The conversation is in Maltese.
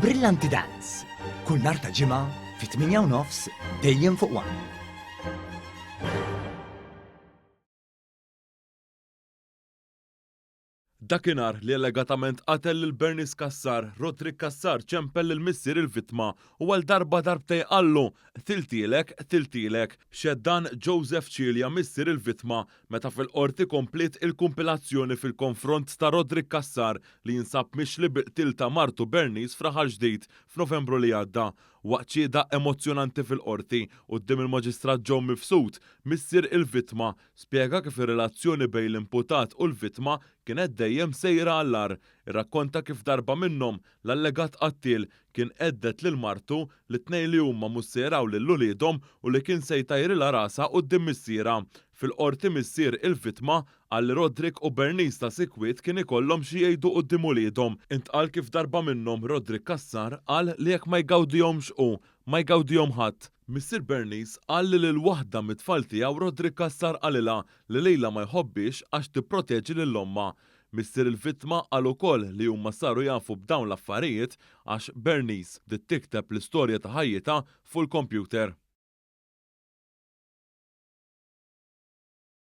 Brillanti Dance, kull nhar ta' Ġimgħa fit-8 u nofs dejjem fuq One. Dakinhar li allegatament qatel lil Bernice Cassar, Roderick Cassar ċempel lil missier il-vittma u għal darba darbtejn qallu, Qtiltielek, qtiltielek. Xehed dan Joseph Cilia missier il-vittma meta fil-Qorti kompliet il-kumpilazzjoni fil-konfront ta' Roderick Cassar li jinsab mixli bil-qtil ta' martu Bernice f'Raħal Ġdid f'Novembru li għadda. Waqt xhieda emozzjonanti fil-Qorti quddiem il-Maġistrat Joe Mifsud, missier il-vittma Spjega kif ir-relazzjoni bejn l-imputat u l-vittma kienet dejjem sejra għall-agħar. Irrakkonta kif darba minnhom, l-allegat qattiel kien hedded lil martu li t-tnejn li huma mhux se jaraw lil uliedhom u li kien se jtajrilha rasha quddiem missierha. Fil-Qorti missier il-vittma qal li Roderick u Bernice ta' sikwit kien ikollhom xi jgħidu quddiem uliedhom. Intqal kif darba minnhom Roderick Cassar qal li jekk ma jgawdihomx hu, ma jgawdihom ħadd. Missier Bernice qal li lil waħda mit-tfal tiegħu Roderick Cassar qalilha li lilha ma jħobbhiex għax tipproteġi lil ommha. Missier il-vittma qal ukoll li huma saru jafu b'dawn l-affarijiet għax Bernice bdiet tikteb l-istorja ta' ħajjitha fuq il-kompjuter.